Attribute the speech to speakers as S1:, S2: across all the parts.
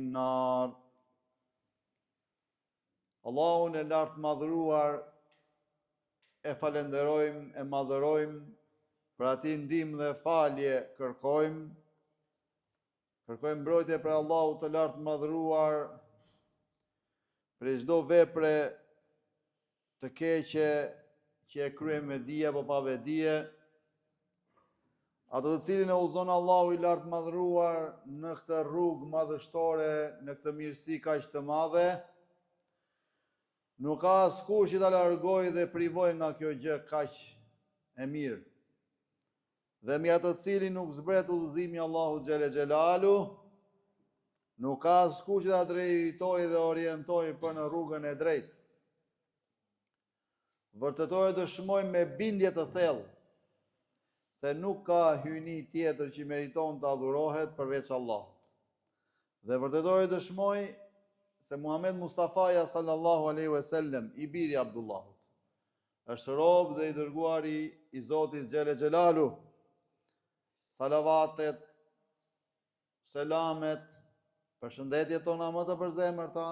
S1: النار Allahun e lartmadhëruar e falenderojmë e madhërojmë prej atij ndihmë dhe falje kërkojmë Kërkojmë mbrojtje prej Allahut të lartmadhëruar prej çdo vepre të keqe që e kryejmë me dije apo pa vetëdije. Atë të cilin e udhëzon Allahu i lartmadhëruar në këtë rrugë madhështore, në këtë mirësi kaq të madhe, nuk ka askush që ta largojë dhe privojë nga kjo gjë kaq e mirë. Dhe mbi atë të cilin nuk zbret udhëzimi i Allahut xhele xhelaluhu, nuk ka askush që ta drejtojë dhe orientojë për në rrugën e drejtë. Vërtetoj e dëshmoj me bindje të thellë se nuk ka hyjni tjetër që meriton të adhurohet përveç Allahut. Dhe vërtetoj e dëshmoj se Muhammed Mustafaja sallallahu alaihi wasallam i biri i Abdullahut Është rob dhe i dërguari i Zotit xhele xhelaluhu. Salavatet, selamet, përshëndetjet tona më të përzemërta,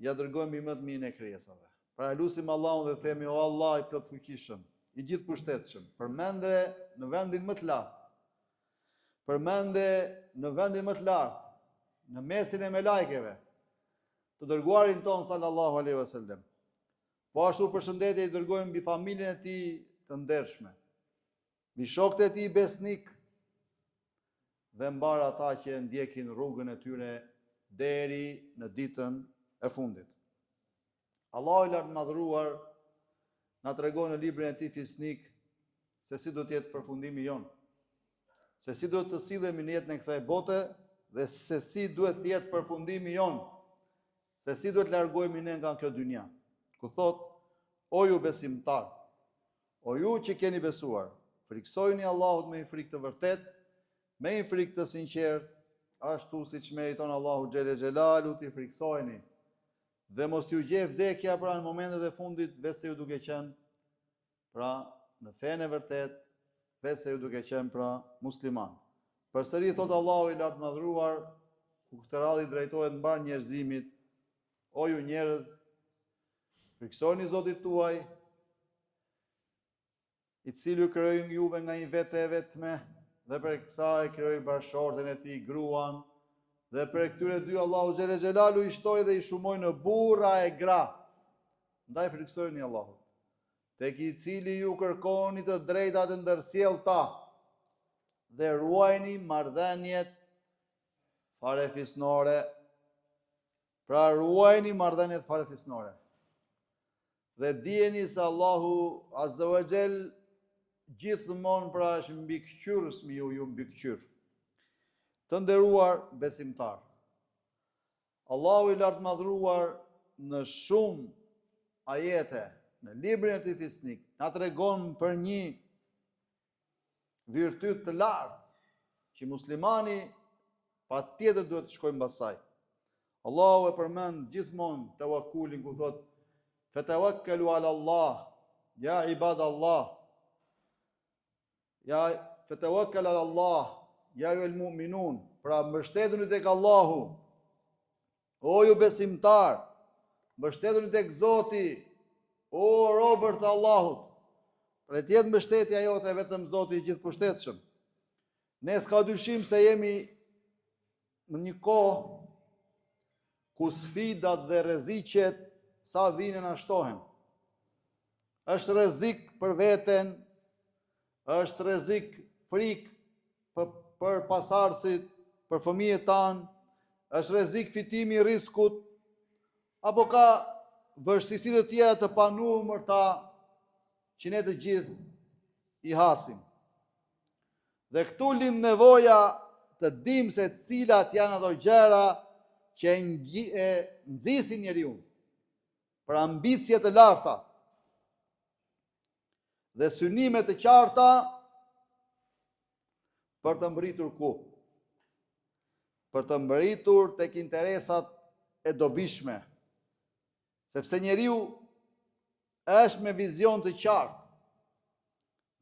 S1: ia dërgojmë mbi më të mirën e krijesave. Pra e lusim Allahun dhe themi o Allah i plotfuqishëm, i gjithëpushtetshëm, përmende në vendin më të lartë. Përmende në vendin më të lartë, në mesin e melajkeve, të dërguarin tonë sallallahu alaihi wasallam. Po ashtu përshëndetje i dërgojmë mbi familjen e tij të ndershme, mbi shokët e tij besnikë dhe mbarë ata që e ndjekin rrugën e tyre deri në ditën e fundit. Allahu i lartmadhëruar na tregon në librin e tij fisnik se si do të jetë përfundimi jonë, se si duhet të sillemi në jetën e kësaj bote dhe se si duhet të jetë përfundimi jonë Se si duhet të largohemi ne nga kjo dynja. Ku thotë, o ju besimtarë, o ju që keni besuar, frikësojuni Allahut me një frikë të vërtetë, me një frikë të sinqertë, ashtu siç meriton Allahu xhele xhelaluhu t'i frikësoheni. Dhe mos t'ju gjejë vdekja pra në momentet e fundit veçse ju duke qenë pra në fenë e vërtetë, veçse ju duke qenë pra musliman. Përsëri thotë Allahu i lartmadhëruar, ku këtë radhë i drejtohet mbarë njerëzimit, o ju njerëz, frikësojuni Zotit tuaj, i cili ju krijoi juve nga një vete e vetme, dhe prej kësaj krijoi bashkëshorten e tij gruan, dhe prej këtyre dy Allahu xhele xhelaluhu i shtoi dhe i shumoi në burra e gra. Ndaj frikësojuni Allahut. Tek i cili ju kërkoni të drejtat e ndërsjellta dhe ruajni marrëdhëniet farefisnore. Pra ruajni marrëdhëniet farefisnore. Dhe dijeni se Allahu Azza wa Jall gjithmonë pra është mbikëqyrës mbi ju, ju mbikëqyr. Të nderuar besimtarë. Allahu i lartmadhëruar në shumë ajete në librin e tij fisnik na tregon për një virtyt të lartë që muslimani patjetër duhet të shkojë mbas saj. Allahu e përmend gjithmonë tawakkulin ku thotë fetawakkalu ala Allah ya ibad Allah Ja fetawakkel ala Allah, ja ejjuhel mu'minun, pra mbështetuni tek Allahu. O ju besimtarë, mbështetuni tek Zoti, o robër të Allahut. Pra të jetë mbështetja jote vetëm Zoti i gjithëpushtetshëm. Ne s'ka dyshim se jemi në një kohë ku sfidat dhe rreziqet sa vijnë na shtohen. Është rrezik për veten, është rrezik frikë për, për pasardhësit, për fëmijët tanë, është rrezik fitimi i riskut, apo ka vështirësi të tjera të panumërta që ne të gjithë i hasim. Dhe këtu lind nevoja të dimë se cilat janë ato gjëra që e nxisin njeriun për ambicie të larta dhe synime të qarta për të mbërritur ku? Për të mbërritur tek interesat e dobishme. Sepse njeriu është me vizion të qartë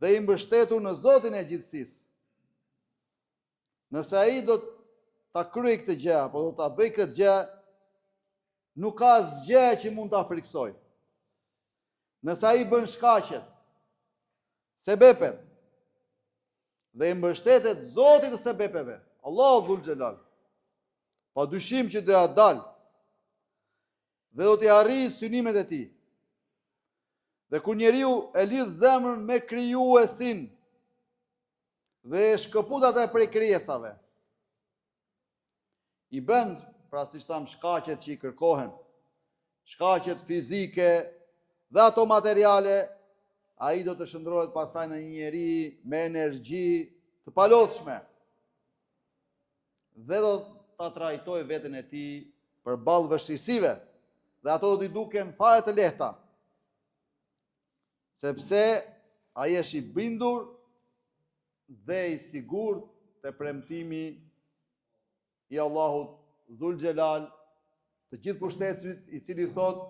S1: dhe i mbështetur në Zotin e gjithësisë. Nëse ai do të. ta kryejë këtë gjë apo do ta bëjë këtë gjë, nuk ka asgjë që mund ta frikësojë. Nëse ai bën shkaqet, sebepet, dhe i mbështetet Zotit të sebepeve, Allahu Dhul Xhelal, pa dyshim që do ia dalë, dhe do t'i arrijë synimet e tij. Dhe kur njeriu e lidh zemrën me krijuesin dhe e shkëput atë prej krijesave, i bën, pra siç thamë, shkaqet që i kërkohen, shkaqet fizike dhe ato materiale, ai do të shndërrohet pastaj në një njeri me energji të palodhshme. Dhe do ta trajtojë veten e tij përballë vështirësive dhe ato do t'i duken fare të lehta. Sepse ai është i bindur dhe i sigurt te premtimi i Allahut Dhul Xhelal, të gjithëpushtetshmit, i cili thotë: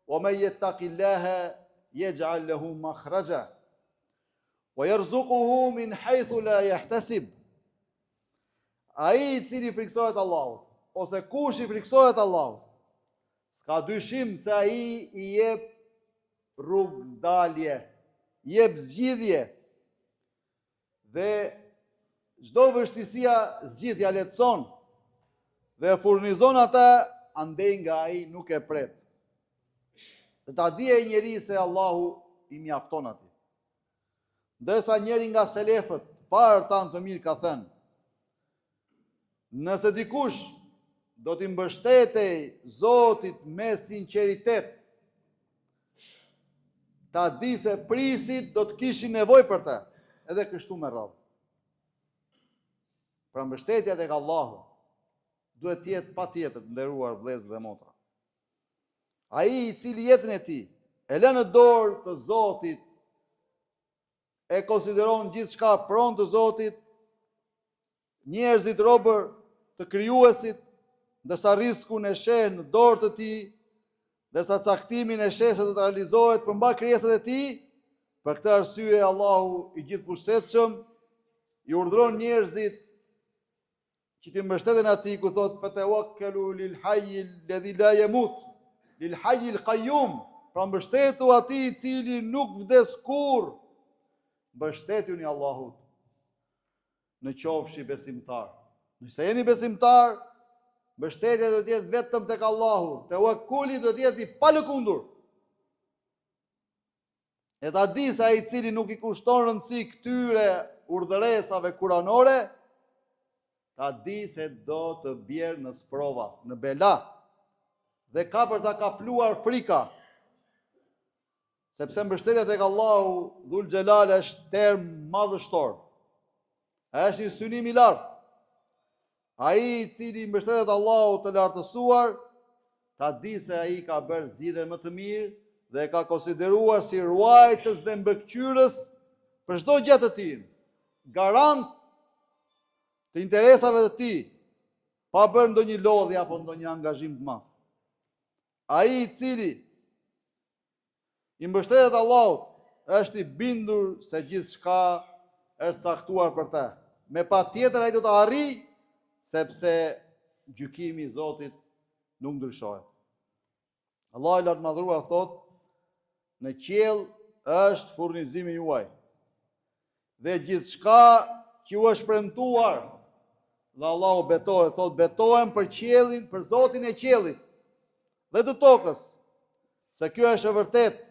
S1: "Wa men yattaqillaha yaj'al lahu makhraja wa yarzuquhu min haythu la yahtasib." Ai i cili i frikësohet Allahut, ose kush i frikësohet Allahut, s'ka dyshim se ai i jep rrugëdalje, jep zgjidhje dhe çdo vështirësi ia zgjidh, ia lehtëson dhe e furnizon atë andej nga ai nuk e pret. Dhe ta dijë ai njeri se Allahu i mjafton atij. Ndërsa njëri nga selefët, të parët tanë të mirë ka thënë, nëse dikush do t'i mbështetej Zotit me sinqeritet, ta di se prijësit do të kishin nevojë për të, edhe kështu me radhë. Pra mbështetja tek Allahu duhet të jetë patjetër, të nderuar vëllezër dhe motra. Ai i cili jetën e tij e lë në dorë të Zotit, e konsideron gjithçka pronë të Zotit, njerëzit robër të krijuesit, ndërsa riskun e sheh në dorë të tij, ndërsa caktimin e sheh se do të realizohet për mbarë krijesat e tij, për këtë arsye Allahu i gjithëpushtetshëm i urdhëron njerëzit që t'i mbështeten atij ku thotë fetewakkalu lil hayy alladhi la yamut lil hayy al qayyum pra mbështetu atij i cili nuk vdes kurrë mbështetjuni Allahut në qofshi besimtar nëse jeni besimtar mbështetja do të jetë vetëm tek Allahu tewakkuli do të jetë i palëkundur E ta di se ai i cili nuk i kushton rëndësi këtyre urdhëresave kuranore, ta di se do të bjerë në sprova, në bela, dhe ka për ta kapluar frika, sepse mbështetja tek Allahu Dhul Xhelal është term madhështor, është një synim i lartë, Ai i cili i mbështetet Allahut të lartësuar, ta di se ai ka bërë zgjidhjen më të mirë dhe e ka konsideruar si ruajtës dhe mbikëqyrës për çdo gjë të tij, garant të interesave të tij, pa bërë ndonjë lodhje apo ndonjë angazhim të madh. Ai i cili i mbështetet Allahut, është i bindur se gjithçka është caktuar për të. Me patjetër ai do ta arrijë, sepse gjykimi i Zotit nuk ndryshohet. Allahu i lartmadhëruar thotë, në qiell është furnizimi juaj. Dhe gjithçka që ju është premtuar, dhe Allahu betohet, thotë, betohem për qiellin, për Zotin e qiellit dhe të tokës, se kjo është e vërtetë,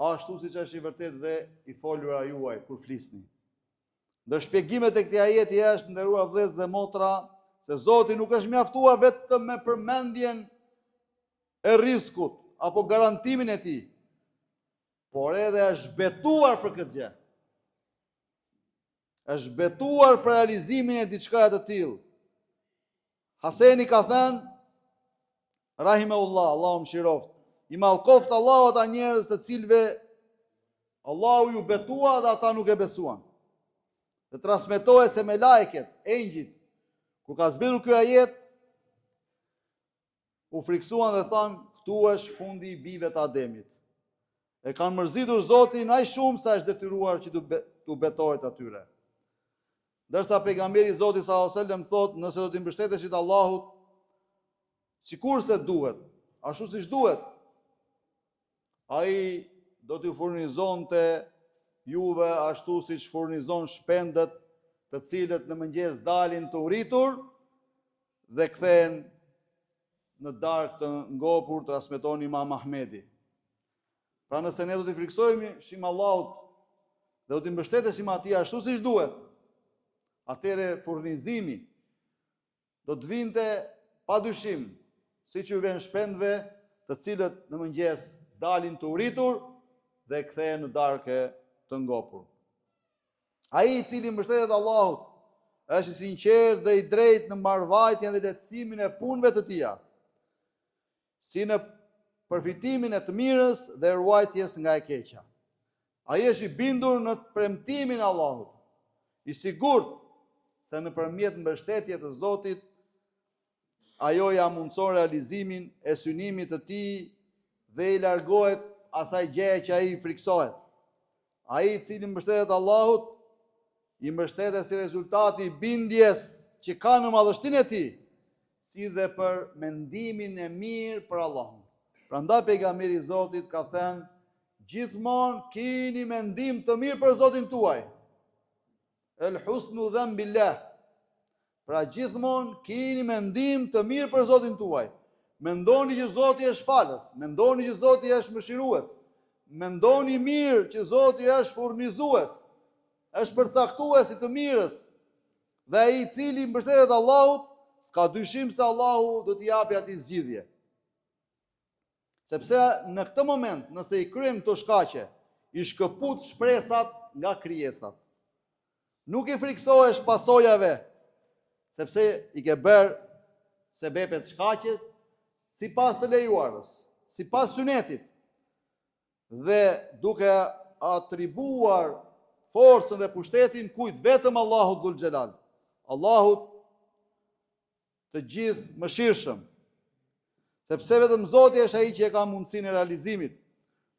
S1: ashtu siç është i vërtetë dhe e folura juaj kur flisni. Ndër shpjegimet e këtij ajeti është të nderuar vëllezër dhe motra, se Zoti nuk është mjaftuar vetëm me përmendjen e riskut apo garantimin e tij, por edhe është betuar për këtë gjë. Është betuar për realizimin e diçkaje të tillë. Haseni ka thënë, Rahimehullah, Allahu e mëshiroftë, i mallkoftë Allahu ata njerëz të cilëve Allahu iu betua dhe ata nuk e besuan. Dhe transmetohet se melajket, engjëjt, kur ka zbritur ky ajet, U frikësuan dhe thanë, këtu është fundi i bijve të Ademit. E kanë mërzitur Zotin aq shumë sa është detyruar që t'u betohet atyre. Ndërsa pejgamberi i Zotit sallallahu alajhi wasallam thotë, nëse do t'i mbështeteshit Allahut sikurse duhet, ashtu siç duhet, ai do t'ju furnizonte juve ashtu siç furnizon shpendët, të cilët në mëngjes dalin të uritur dhe kthehen në darkë të ngopur, transmeton Imam Ahmedi. Pra nëse ne do t'i frikësoheshim Allahut dhe do t'i mbështeteshim atij ashtu siç duhet, atëherë furnizimi do të vinte pa dyshim, siç ju vjen shpendëve, të cilët në mëngjes dalin të uritur dhe kthehen në darkë të ngopur. Ai i cili mbështetet Allahut, është i sinqertë dhe i drejtë në mbarëvajtjen dhe lehtësimin e punëve të tija. Si në përfitimin e të mirës dhe ruajtjes nga e keqja. Ai është i bindur në premtimin e Allahut, i sigurt se nëpërmjet mbështetjes të Zotit ajo ia mundëson realizimin e synimit të tij dhe i largohet asaj gjëje që ai i frikësohet. Ai i cili mbështetet Allahut, i mbështetet si rezultati i bindjes që ka në madhështinë e tij, si dhe për mendimin e mirë për Allahun. Prandaj pejgamberi i Zotit ka thënë, gjithmonë kini mendim të mirë për Zotin tuaj. El husnu dhann billah. Pra gjithmonë kini mendim të mirë për Zotin tuaj. Mendoni që Zoti është falës, mendoni që Zoti është mëshirues, mendoni mirë që Zoti është furnizues, është përcaktues i të mirës. Dhe ai i cili mbështetet Allahut, s'ka dyshim se Allahu do t'i japi atij zgjidhje. Sepse në këtë moment, nëse i kryen këto shkaqe, i shkëput shpresat nga krijesat. Nuk i frikësohesh pasojave, sepse i ke bërë sebepet shkaqet sipas të lejuarës, sipas synetit, dhe duke atribuar forcën dhe pushtetin kujt vetëm Allahut Dhul Xhelal. Allahut të gjithëmëshirshëm. Sepse vetëm Zoti është ai që e ka mundësinë e realizimit.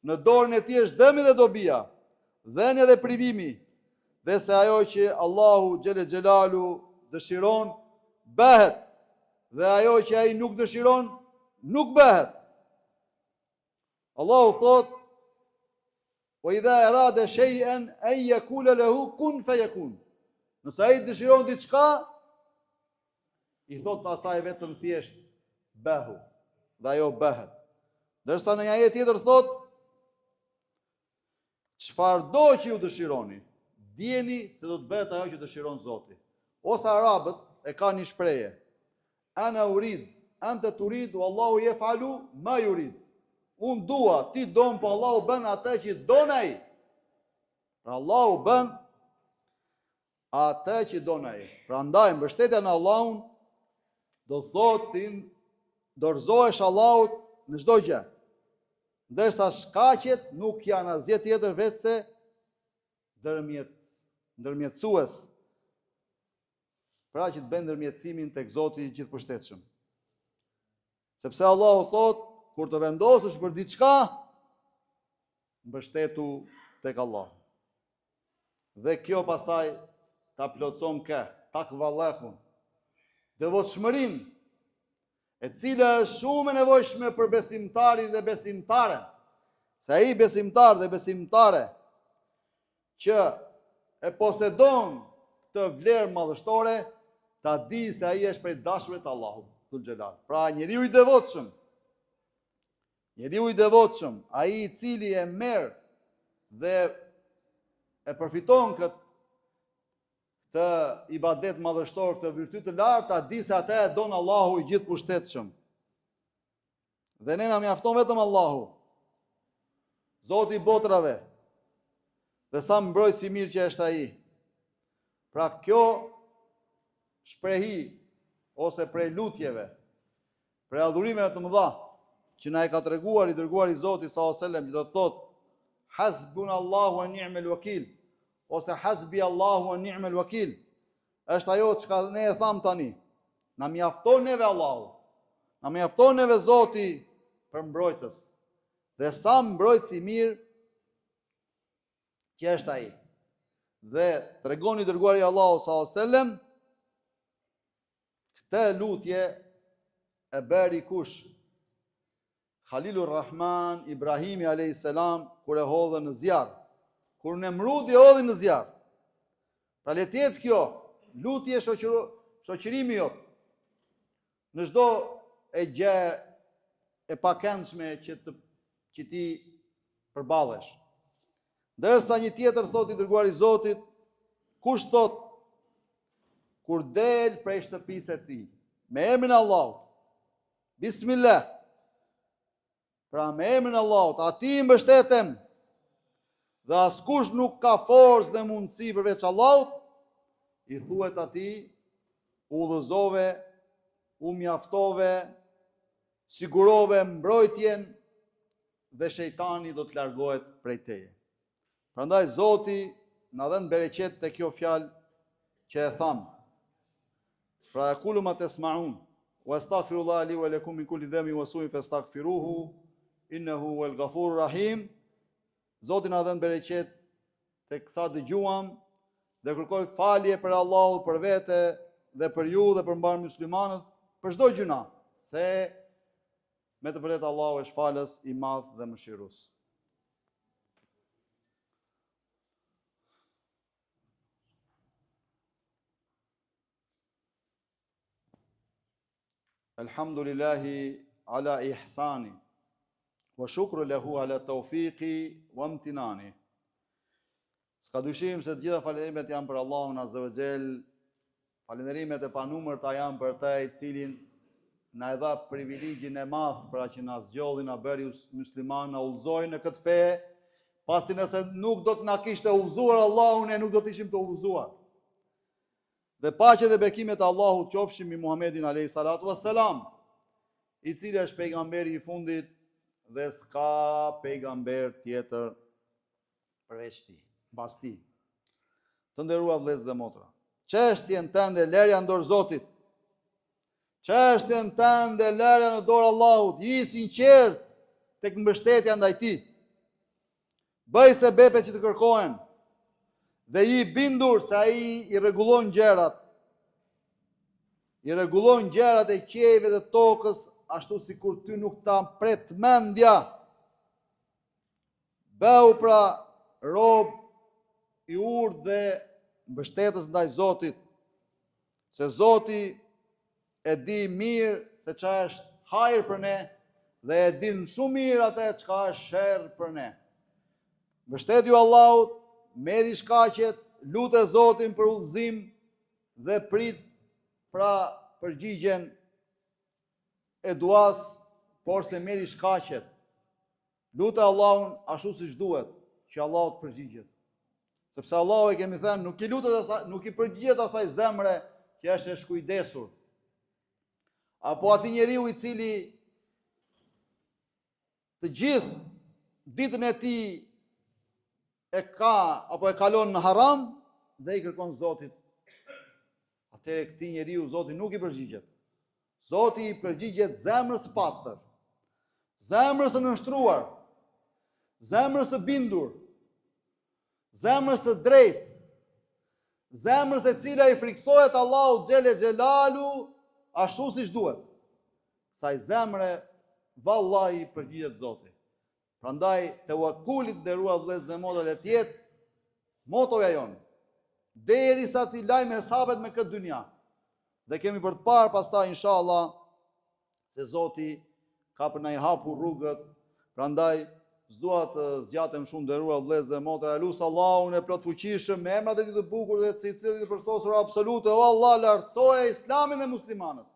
S1: Në dorën e tij është dëmi dhe dobia, dhënia dhe privimi, dhe se ajo që Allahu xhele xhelaluhu dëshiron bëhet dhe ajo që ai nuk dëshiron nuk bëhet. Allahu thotë Wa idha arada shay'an an yaqula lahu kun fayakun. Nëse ai dëshiron diçka, i thotë asaj vetëm thjesht bëhu dhe ajo bëhet. Ndërsa në një ajet tjetër thotë çfarëdo që ju dëshironi, dijeni se do të bëhet ajo që dëshiron Zoti. Ose arabët e kanë një shprehje. Ana urid, ente turid, wallahu jefalu ma jurid. Unë dua, ti don, po Allahu bën atë që don ai. Pra Allahu bën atë që don ai. Prandaj mbështetja në Allahun do të thotë t'i dorëzohesh Allahut në çdo gjë. Ndërsa shkaqet nuk janë asgjë tjetër veçse ndërmjet ndërmjetësues. Pra që të bëjnë ndërmjetësimin tek Zoti i gjithëpushtetshëm. Sepse Allahu thotë, kur të vendosësh për diçka, mbështetu tek Allahu. Dhe kjo pastaj ta plotëson kë, takvallëkun, devotshmërinë, e cila është shumë e nevojshme për besimtarin dhe besimtaren, se ai besimtar dhe besimtare që e posedon këtë vlerë madhështore, ta di se ai është prej dashurve të Allahut, Dhul Xhelal. Pra njeriu i devotshëm, njeriu i devotshëm, ai i cili e merr dhe e përfiton këtë këtë ibadet madhështor, këtë virtyt të lartë, ta di se atë e don Allahu i gjithëpushtetshëm. Dhe ne na mjafton vetëm Allahu. Zoti i botrave. Dhe sa mbrojtës i mirë që është ai. Pra kjo shprehi ose prej lutjeve, prej adhurimeve të mëdha që na e ka treguar i dërguari i Zotit sallallahu alajhi wasallam, që do të thotë hasbuna Allahu wa ni'mal wakil ose hasbi Allahu wa ni'mal wakil. Është ajo çka ne e thamë tani. Na mjafton neve Allahu. Na mjafton neve Zoti për mbrojtës. Dhe sa mbrojtës i mirë që është ai. Dhe tregon i dërguari i Allahut sallallahu alaihi wasallam këtë lutje e bëri kush? Halilur Rahman Ibrahimi alayhis salam kur e hodhën në zjarr. Kur Nemrudi e hodhi në zjarr. Pra le të jetë kjo lutje shoqërimi jot. Në çdo e gjë e pakëndshme që të që ti përballesh. Ndërsa një tjetër thotë i dërguari i Zotit, kush thotë kur del prej shtëpisë së tij, me emrin e Allahut. Bismillah. Pra me emrin e Allahut, atij i mbështetem dhe askush nuk ka forcë dhe mundësi përveç Allahut, i thuhet atij, u udhëzove, u mjaftove, sigurove mbrojtjen dhe shejtani do të largohet prej teje. Prandaj Zoti na dhëntë bereqet te kjo fjalë që e thamë. Pra ekulu ma tesmaun, wa estagfirullah li wa lekum min kulli dhenbin wa suin festagfiruhu, innehu huel gafuru rahim. Zoti na dhëntë bereqet tek sa dëgjuam dhe kërkoj falje prej Allahut për vete dhe për ju dhe për mbarë muslimanët për çdo gjynah, se me të vërtetë Allahu është falës i madh dhe mëshirues. Elhamdulillahi ala ihsani wa shukru lehu ala tawfiqi wa imtinani. S'ka dyshim se të gjitha falënderimet janë për Allahun Azza wa Jall. Falënderimet e panumërta janë për të i cili na e dha privilegjin e madh, pra që na zgjodhi, na bëri musliman, na udhëzoi në këtë fe, pasi nëse nuk do të na kishte udhëzuar Allahu, ne nuk do të ishim të udhëzuar. Dhe paqja dhe bekimet e Allahut qofshin mbi Muhammedin alayhi salatu wassalam, i cili është pejgamberi i fundit dhe s'ka pejgamber tjetër përveç tij, mbas tij. Të nderuar vëllezër dhe motra, çështjen tënde lërja në dorë Zotit. Çështjen tënde lërja në dorë Allahut, ji i sinqertë tek mbështetja ndaj tij. Bëj sebepet që të kërkohen dhe ji i bindur se ai i rregullon gjërat. I rregullon gjërat e qiejve dhe tokës ashtu sikur ty nuk ta pret mendja. Bëhu pra rob i urtë dhe mbështetës ndaj Zotit, se Zoti e di mirë se ça është hajër për ne dhe e din shumë mirë atë çka është sherr për ne. Mbështetju Allahut, merri shkaqet, lute Zotin për udhëzim dhe prit pra përgjigjen e duas, porse merri shkaqet. Lute Allahun ashtu siç duhet, që Allahu të përgjigjet. Sepse Allahu e kemi thënë, nuk i lutet asaj, nuk i përgjigjet asaj zemre që është e shkujdesur. Apo atij njeriu i cili të gjithë ditën e tij e ka apo e kalon në haram dhe i kërkon Zotit. Atëherë këtij njeriu Zoti nuk i përgjigjet. Zoti i përgjigjet zemrës së pastër, zemrës së nënshtruar, zemrës së bindur, zemrës së drejtë, zemrës e cila i frikësohet Allahut xhele xhelaluhu ashtu siç duhet. Kësaj zemre vallahi i përgjigjet Zoti. Prandaj tevekuli të nderuar vëllezër dhe motra le të jetë motoja jonë. Derisa t'i lajmë hesapet me këtë dynja. Dhe kemi për të parë pastaj inshallah se Zoti ka për na i hapur rrugët. Prandaj s'dua të zgjatem shumë nderuar vëllezër dhe motra, e lus Allahun e plotfuqishëm me emrat e tij të bukur dhe cilësitë e tij të përsosura absolute. O Allah, lartësoje Islamin dhe muslimanët.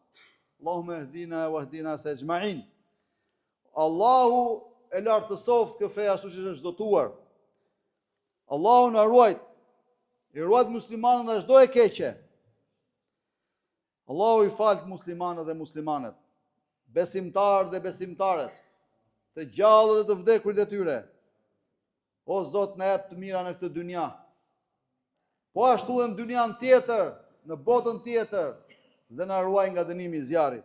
S1: Allahumme ihdina wa ihdin nase exhmain. Allahu e lartësoftë këtë fe ashtu siç është zotuar. Allahu na ruajt, i ruajt muslimanët nga çdo e keqe. Allahu i faltë muslimanët dhe muslimanet, besimtarët dhe besimtaret, të gjallët dhe të vdekurit e tyre. O Zot na jep të mira në këtë dynja. Po ashtu dhe në dynjan tjetër, në botën tjetër, dhe na ruaj nga dënimi i zjarrit.